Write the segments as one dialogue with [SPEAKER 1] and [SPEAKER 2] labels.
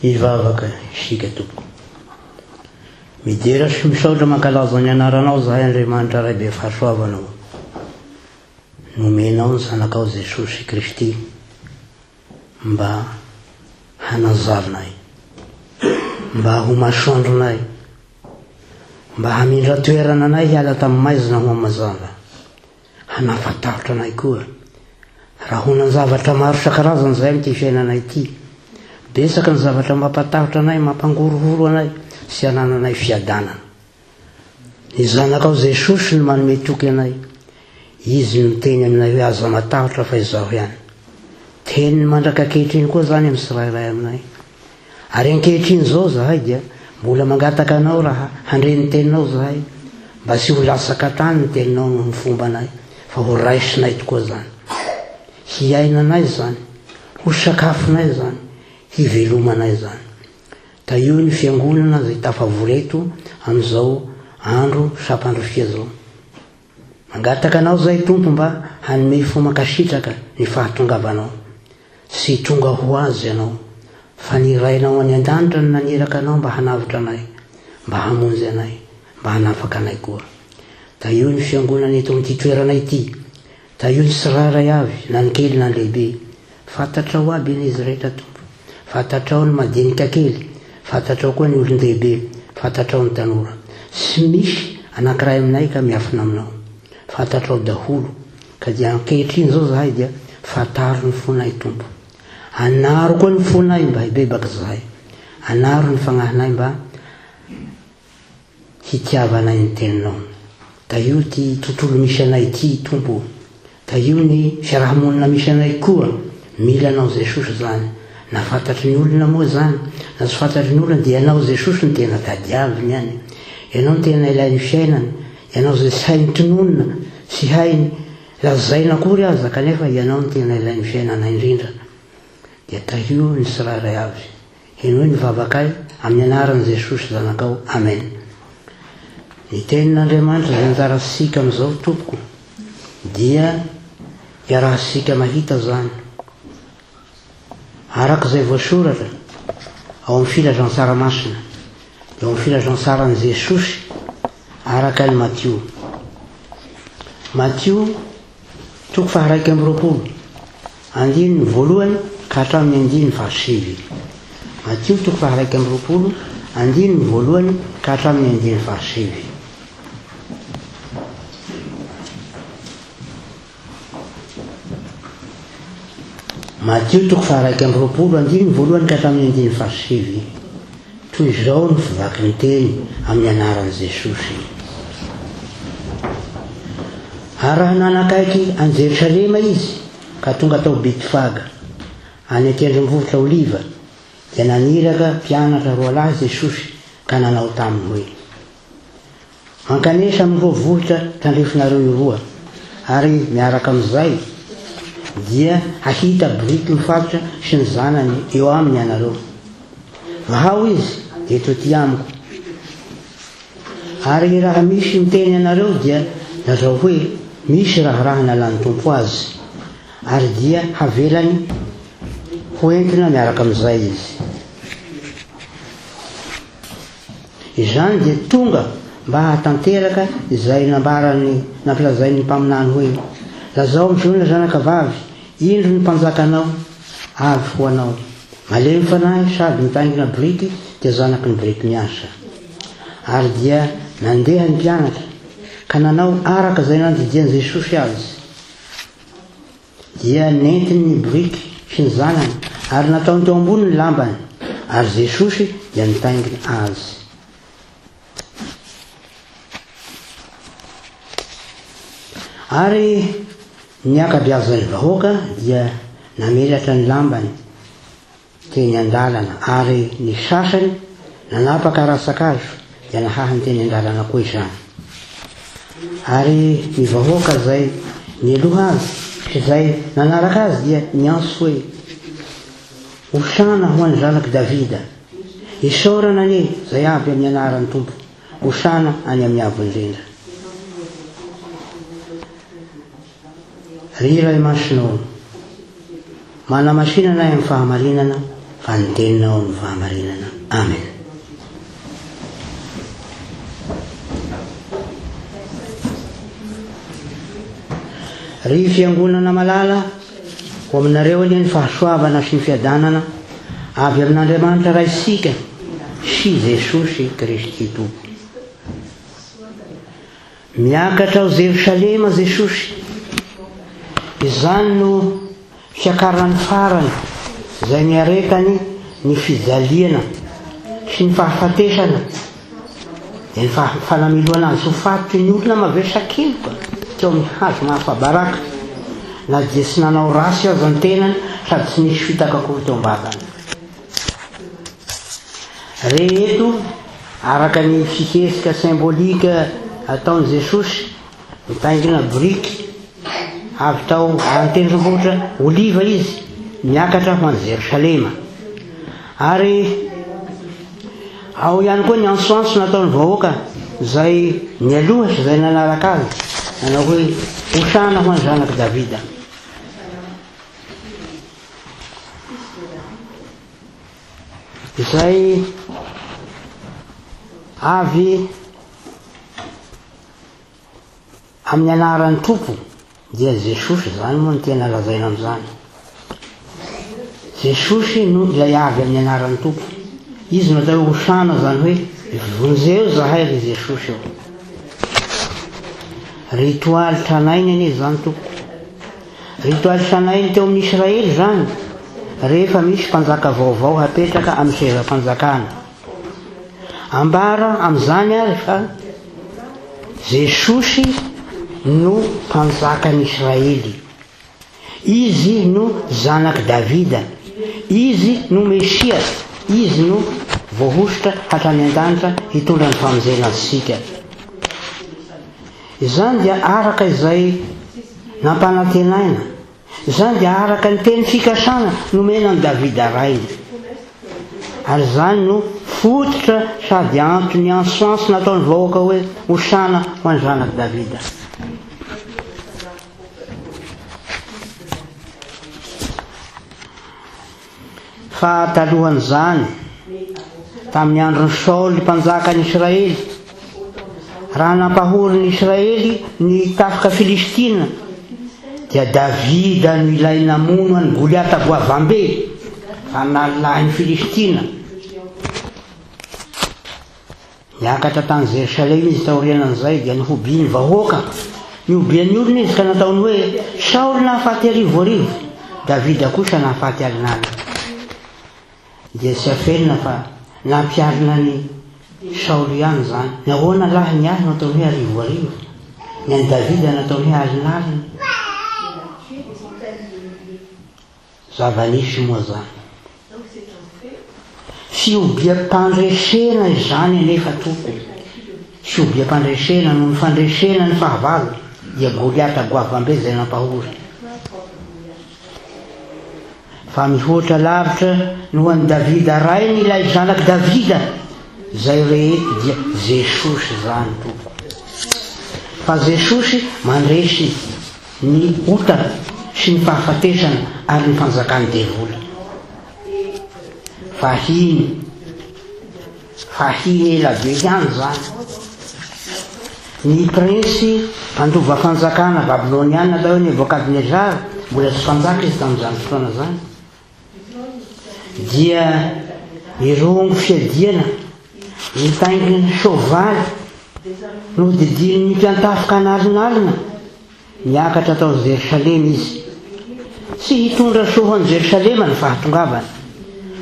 [SPEAKER 1] Hivavaka isika tompoko. Midera sy misaotra mankalaza ny anaranao zahay Andriamanitra Ray be fahasoavana o. Nomenao ny zanakao Jesosy Kristy mba hanazavnay, mba ho masoandronay, mba hamindra toerana anay hiala tamin'ny maizina ho amin'ny mazava. Hanafatahotra anay koa. Rahonan-javatra maro isan-karazany izahay amin'ity fiainana ity. Betsaka ny zavatra mampatahotra anay, mampangorohoro anay sy anananay fiadanana. Ny Zanakao Jesosy no manome toky anay. Izy no miteny aminay hoe aza matahotra fa izaho ihany. Teniny mandraka ankehitriny koa izany amin'ny tsirairay aminay. Ary ankehitriny izao izahay dia mbola mangataka Anao raha handre ny Teninao izahay, mba tsy ho latsaka tany ny Teninao noho ny fombanay, fa ho raisinay tokoa izany. Hiainanay izany, ho sakafonay izany, hivelomanay izany. Tahio ny Fiangonana izay tafavory eto amin'izao andro sampandrofia izao. Mangataka Anao izahay Tompo mba hanome fo mankasitraka ny fahatongavanao. Tsy tonga ho azy Ianao, fa ny Rainao any an-danitra no naniraka Anao mba hanavotra anay, mba hamonjy anay, mba hanafaka anay koa. Tahio ny Fiangonana eto amin'ity toerana ity. Tahio ny tsirairay avy, na ny kely na ny lehibe. Fantatrao aby anie izy rehetra Tompo. Fantatrao ny madinika kely, fantatrao koa ny olon-dehibe, fantatrao ny tanora. Tsy misy anankiray aminay ka miafina aminao. Fantatrao daholo. Ka dia ankehitriny izao zahay dia fantaro ny fonay Tompo. Anaro koa ny fonay mba hibebaka zahay. Anaro ny fagnahinay mba hitiavanay ny teninao. Tahio ity tontolo misy anay ity Tompo o. Tahio ny fiarahamonina misy anay koa. Mila Anao Jesosy izany. Na fantatry ny olona moa izany, na tsy fantatry ny olona dia Ianao Jesosy no tena tadiaviny any. Ianao no tena ilain'ny fiainany. Ianao izay tsy hainy tononina, tsy hainy lazaina akory aza kanefa Ianao no tena ilain'ny fiainana indrindra. Dia tahio ny tsirairay avy. Henoy ny vavakay amin'ny anaran'i Jesosy Zanakao. Amen. Ny tenin'Andriamanitra izay anjarantsika amin'izao tompoko dia iarahantsika mahita izany. Araka izay voasoratra ao amin'ny filazantsara masina, eo amin'ny filazantsaran'i Jesosy araka an'i Matio. Matio Toko faha-21, andininy voalohany ka hatramin'ny andininy fahasivy. Matio toko faha-21, andininy voalohany ka hatramin'ny andininy fahasivy. Matio toko faha-21, andininy voalohany ka hatramin'ny andininy fahasivy. Toy izao no fivaky ny teny amin'ny anaran'i Jesosy. Ary raha nanakaiky an'i Jerosalema izy ka tonga tao Betfaga, any an-tendrombohitra Oliva, dia naniraka mpianatra roalahy Jesosy ka nanao taminy hoe, Mankanesa amin'ireo vohitra tandrifinareo iroa, ary miaraka amin'izay dia hahita biriky mifatotra sy ny zanany eo aminy ianareo. Vahao izy eto aty amiko. Ary raha misy miteny anareo dia lazao hoe, Misy raharaha nalan'ny Tompo azy, ary dia havelany ho entina miaraka amin'izay izy. Izany dia tonga mba hahatanteraka izay nambaran'ny nampilazain'ny mpaminany hoe, Lazao amin'i Ziona zanakavavy, indro ny mpanjakanao avy ho anao, malemy fanahy sady mitaingina biriky dia zanaky ny biriky miasa. Ary dia nandeha ny mpianatra ka nanao araka izay nandidian'i Jesosy azy. Dia nentiny ny boriky sy ny zanany, ary nataony teo ambony ny lambany, ary Jesosy dia nitaingina azy. Ary ny ankabeazan'ny vahoaka dia namelatra ny lambany teny an-dalana, ary ny sasany nanapaka rantsan-kazo dia nahahany teny an-dalana koa izany. Ary ny vahoaka izay nialoha azy sy izay nanaraka azy dia niantso hoe, Hosana ho an'ny zanak'i Davida! Isaorana anie izay avy amin'ny anaran'ny Tompo! Hosana any amin'ny avo indrindra! Ry Ray Masina ô, manamasina anay amin'ny fahamarinana, Fa ny teninao no fahamarinana. Amen. Ry Fiangonana malala, ho aminareo anie ny fahasoavana sy ny fiadanana avy amin'Andriamanitra Raintsika sy Jesosy Kristy Tompo. Miakatra ao Jerosalema Jesosy. Izany no fiakarany farany izay niaretany ny fijaliana sy ny fahafatesana, dia ny fanamelohana azy ho faty toy ny olona mavesa-keloka teo amin'ny hazo mahafa-baraka, na dia tsy nanao ratsy aza ny tenany sady tsy nisy fitaka akory teo am-bavany. Re eto, araka ny fihetsika symbolique ataon'i Jesosy, mitaingina biriky avy tao an-tendrombohitra Oliva izy, niakatra ho any Jerosalema. Ary ao ihany koa ny antsoantso nataon'ny vahoaka izay nialoha sy izay nanaraka azy, nanao hoe, Hosana ho an'ny zanak'i Davida. Izay avy amin'ny anaran'ny Tompo dia Jesosy izany moa no tena lazaina amin'izany. Jesosy no ilay avy amin'ny anaran'ny Tompo. Izy no atao hoe Hosana izany hoe vonjeo zahay ry Jesosy ô. Ritoaly tranainy anie izany tompoko. Ritoaly tranainy teo amin'ny Israely izany rehefa misy mpanjaka vaovao hapetraka amin'ny sezam-panjakana. Ambara amin'izany ary fa Jesosy no mpanjakan'ny Israely. Izy no zanak'i Davida. Izy no Mesia. Izy no voahosotra hatrany an-danitra hitondra ny famonjena antsika. Izany dia araka izay nampanantenaina. Izany dia araka ny teny fikasana nomena an'i Davida rainy. Ary izany no fototra sady antony antsoantso nataon'ny vahoaka hoe, Hosana ho an'ny zanak'i Davida. Fa talohan'izany, tamin'ny andron'i Saoly mpanjakan'ny Israely, raha nampahory ny Israely ny tafika filistina, dia Davida no ilay namono an'i Goliata goavambe, fanalolahin'ny Filistina. Niakatra tany Jerosalema izy taorianan'izay, dia nohobian'ny vahoaka. Nohobian'ny olona izy ka nataony hoe, Saoly nahafaty arivoarivo, Davida kosa nahafaty alinalina. Dia tsy afenina fa nampialona an'i Saoly ihany izany. Nahoana lahy ny ahy no ataony hoe arivoarivo, ny an'i Davida nataony hoe alinalina? Zava-nisy moa izany. Fihobiam-pandresena izany anefa tompoko. Fihobiam-pandresena noho ny fandresena ny fahavalo dia Goliata goavambe izay nampahory. Fa mihoatra lavitra noho an'i Davida rainy ilay zanak'i Davida izay re eto dia Jesosy izany tompoko. Fa Jesosy mandresy ny ota sy ny fahafatesana ary ny fanjakan'ny devoly. Fahiny, fahiny ela be ihany izany. Ny printsy mpandova fanjakana babyloniana atao hoe Nebokadnezara, mbola tsy mpanjaka izy tamin'izany fotoana izany, dia nirongo fiadiana, nitaingina soavaly, nodidinin'ny mpiantafika an'alinalina, Niakatra tao Jerosalema izy. Tsy hitondra soa ho an'i Jerosalema ny fahatongavany,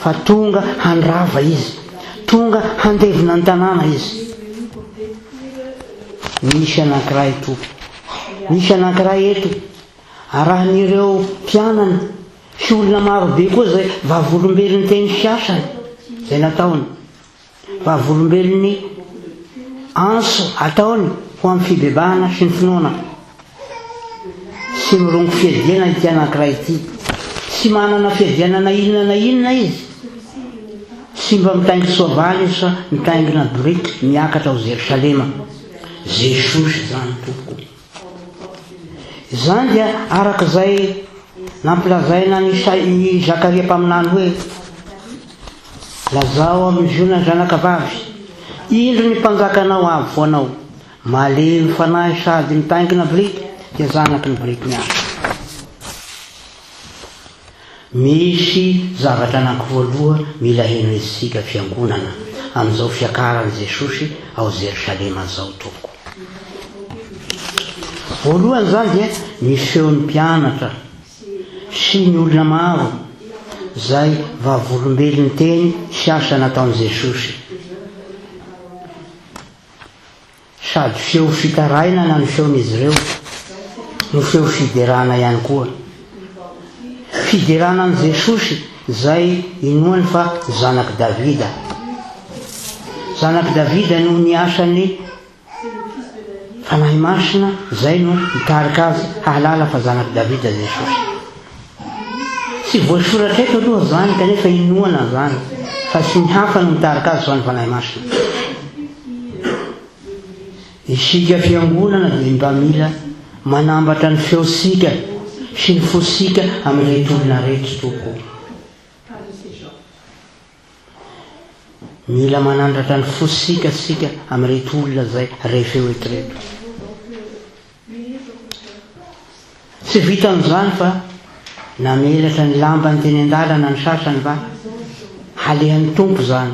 [SPEAKER 1] fa tonga handrava izy, tonga handevona ny tanàna izy. Misy anankiray Tompo, misy anankiray eto, arahin'ireo mpianany sy olona maro be koa izay vavolombelon'ny teny sy asany izay nataony. Vavolombelon'ny antso ataony ho amin'ny fibebahana sy ny finoana. Tsy mirongo fiadiana ity anankiray ity. Tsy manana fiadiana na inona na inona izy. Tsy mba mitaingin-tsoavaly izy fa mitaingina biriky miakatra ao Jerosalema. Jesosy izany tompoko. Izany dia araka izay nampilazaina an'i Zakaria mpaminany hoe. Lazao amin'i Ziona zanakavavy, Indro ny mpanjakanao avy ho anao, malemy fanahy sady mitaingina biriky, dia zanaky ny biriky miasa. Misy zavatra anankiroa aloha mila henointsika fiangonana amin'izao fiakaran'i Jesosy ao Jerosalema izao tompoko. Voalohany izany dia ny feon'ny mpianatra sy ny olona maro izay vavolombelon'ny teny sy asa nataon'i Jesosy. Sady feo fitarainana ny feon'izy ireo no feo fiderana ihany koa. Fiderana an'i Jesosy izay inoany fa Zanak'i Davida. Zanak'i Davida noho ny asan'ny Fanahy Masina izay no mitarika azy hahalala fa Zanak'i Davida Jesosy. Tsy voasoratra eto aloha izany kanefa inoana izany fa tsy ny hafa no mitarika azy fa ny Fanahy Masina. Isika fiangonana dia mba mila manambatra ny feontsika sy ny fosika amin'ireto olona ireto Tompo. Mila manandratra ny fosika isika amin'ireto olona izay re feo eto ireto. Tsy vitan'izany fa namelatra ny lambany teny an-dalana ny sasany fa halehan'ny Tompo izany.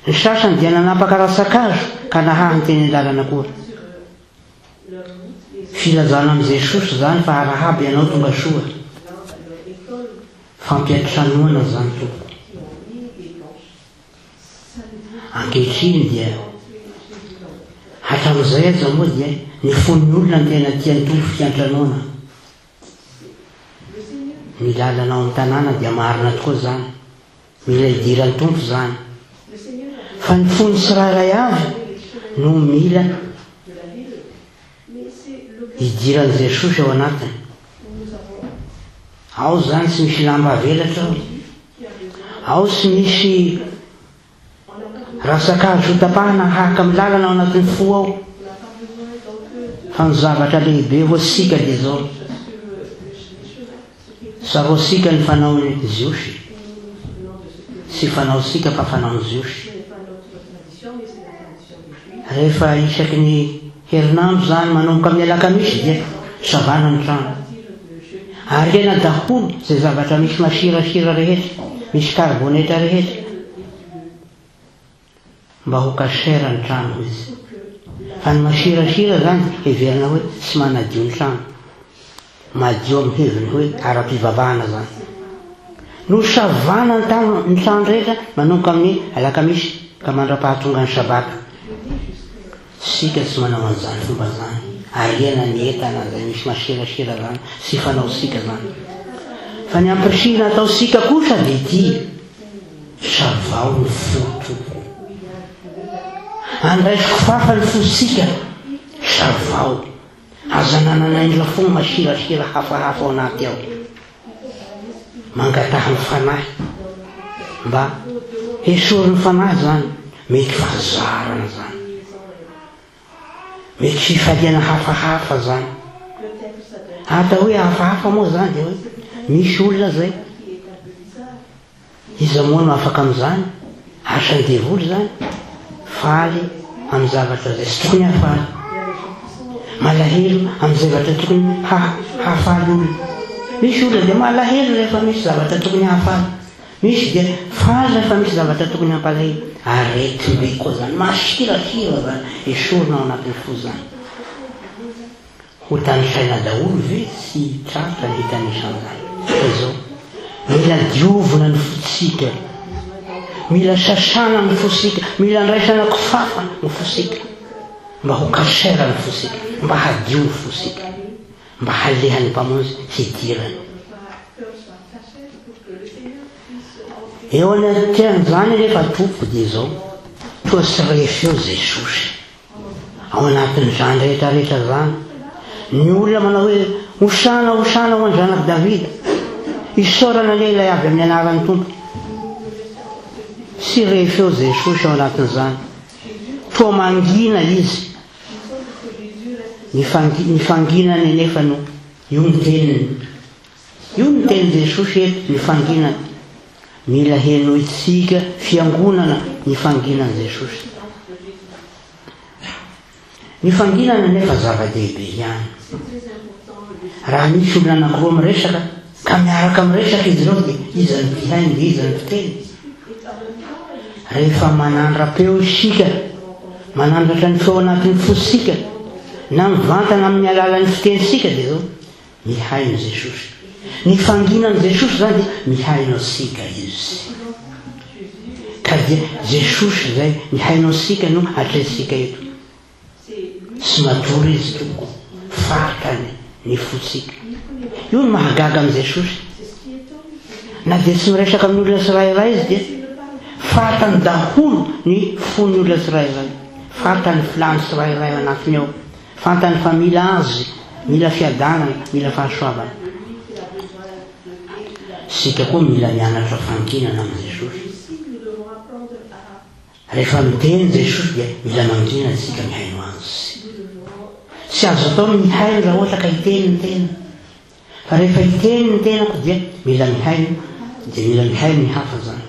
[SPEAKER 1] Ny sasany dia nanapaka rantsan-kazo ka nahahany teny an-dalana koa. Filazana amin'i Jesosy izany fa arahaba ianao tonga soa. Fampiantranoana izany tompoko. Ankehitriny dia hatramin'izay aza moa dia ny fon'ny olona no tena tian'ny Tompo fiantranoana. Ny lalana ao amin'ny tanàna dia marina tokoa izany. Mila idiran'ny Tompo izany. Fa ny fon'ny tsirairay avy no mila idiran'i Jesosy ao anatiny. Ao izany tsy misy lamba avelatra ao. Ao tsy misy rantsan-kazo hotapahana hahaka amin'ny lalana ao anatin'ny fo ao. Fa ny zavatra lehibe ho antsika dia izao. Tsaroantsika ny fanaon'ny Jiosy. Tsy fanaontsika fa fanaon'ny Jiosy. Rehefa isaky ny herinandro izany manomboka amin'ny alakamisy dia savana ny trano. Ariana daholo izay zavatra misy masirasira rehetra, misy karibonetra rehetra. Mba ho kasher ny trano hoy izy. Fa ny masirasira izany heverina hoe tsy manadio ny trano. Madio amin'ny heviny hoe ara-pivavahana izany. Nosavana ny trano ny trano rehetra manomboka amin'ny alakamisy ka mandra-pahatonga ny sabata. Isika tsy manao an'izany fomba izany. Ariana ny entana izay misy masirasira izany, tsy fanaontsika izany. Fa ny ampirisihina ataontsika kosa dia ity. Savao ny fo Tompo. Andraisiko fafa ny fosika. Savao. Aza nanana indra fo masirasira hafahafa ao anaty ao. Mangataha ny fanahy. Mba hesorin'ny fanahy zany. Mety fahazarana zany. Mety fifaliana hafahafa zany. Atao hoe hafahafa moa zany dia hoe misy olona zay Iza moa no afaka amin'izany? Asan'ny devoly izany. Faly amin'ny zavatra izay tsy tokony hahafaly. Malahelo amin'ny zavatra tokony hahafaly olona. Misy olona dia malahelo rehefa misy zavatra tokony hahafaly. Misy dia faly rehefa misy zavatra tokony hampalahelo. Aretim-be koa izany. Masirasira izany. Esorina ao anatin'ny fo izany. Ho tanisaina daholo ve? Tsy tratra ny hitanisa an'izany. Fa izao, mila diovina ny fontsika, mila sasana ny fosika, mila andraisana kifafa ny fosika, mba ho kasher ny fosika, mba hadio ny fosika, mba halehan'ny Mpamonjy hidirany. Eo anatrehan'izany anefa tompoko dia izao, toa tsy re feo Jesosy. Ao anatin'izany rehetra rehetra izany, ny olona manao hoe, Hosana, hosana ho an'ny zanak'i Davida. Isaorana anie ilay avy amin'ny anaran'ny Tompo. Tsy re feo Jesosy ao anatin'izany. Toa mangina izy. Ny fangi, ny fanginany anefa no, io ny teniny. Io ny tenin'i Jesosy eto, ny fanginany. Mila henointsika fiangonana ny fanginan'i Jesosy. Ny fanginana anefa zava-dehibe ihany. Raha misy olona anankiroa miresaka ka miaraka miresaka izy ireo dia iza no mpihaino dia iza no mpiteny? Rehefa manandra-peo isika, manandratra ny feo anatin'ny fosika na mivantana amin'ny alalan'ny fitenintsika dia izao, Mihaino Jesosy. Ny fanginan'i Jesosy izany dia mihaino antsika Izy. Ka dia Jesosy izay mihaino antsika no atrehintsika eto. Tsy matory Izy tompoko. Fantany ny fontsika. Io no mahagaga amin'i Jesosy. Na dia tsy miresaka amin'ny olona tsirairay Izy dia fantany daholo ny fon'ny olona tsirairay. Fantany ny filàn'ny tsirairay ao anatiny ao. Fantany fa mila Azy, mila fiadanana, mila fahasoavana. Isika koa mila mianatra fanginana amin'i Jesosy. Rehefa miteny Jesosy dia mila mangina isika mihaino Azy. Tsy azo atao ny mihaino raha ohatra ka hiteny ny tena. Fa rehefa hiteny ny tenako dia mila mihaino, dia mila mihaino ny hafa izany.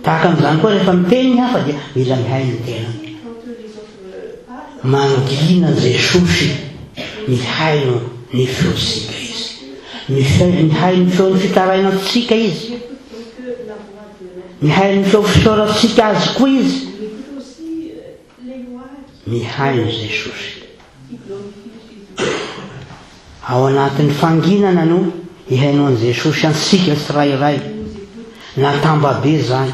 [SPEAKER 1] Tahaka an'izany koa rehefa miteny ny hafa dia mila mihaino ny tena. Mangina Jesosy mihaino ny feontsika Izy. Mihaino ny feon'ny fitarainantsika Izy. Mihaino ny feo fisaorantsika Azy koa Izy. Mihaino Jesosy. Ao anatin'ny fanginana no ihainoan'i Jesosy antsika tsirairay, na tambabe izany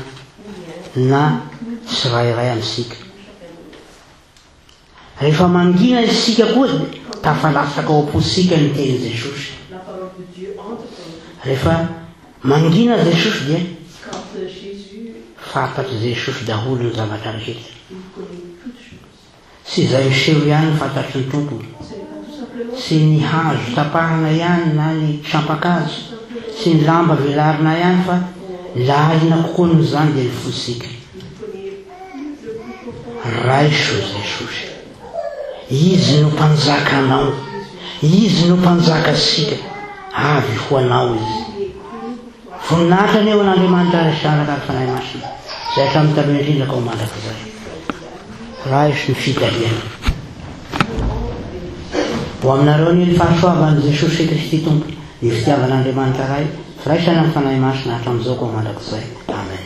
[SPEAKER 1] na tsirairay amintsika. Rehefa mangina isika koa dia tafalatsaka ao am-pontsika ny tenin'i Jesosy. Rehefa mangina Jesosy dia fantatr'i Jesosy daholo ny zavatra rehetra. Tsy izay miseho ihany no fantatry ny Tompo. Tsy ny hazo tapahana ihany na ny sampan-kazo, tsy ny lamba velarina ihany fa lalina kokoa noho izany dia ny fontsika. Raiso Jesosy. Izy no Mpanjakanao. Izy no Mpanjakantsika. Avy ho anao Izy. Voninahitra anie ho an'Andriamanitra Ray sy Zanaka ary Fanahy Masina, izay hatramin'ny taloha indrindra ka ho mandrakizay. Raiso ny fitariana. Ho aminareo anie ny fahasoavan'i Jesosy Kristy Tompo, ny fitiavan'Andriamanitra Ray, firaisana amin'ny Fanahy Masina hatramin'izao ka ho mandrakizay. Amen.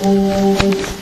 [SPEAKER 2] Oh.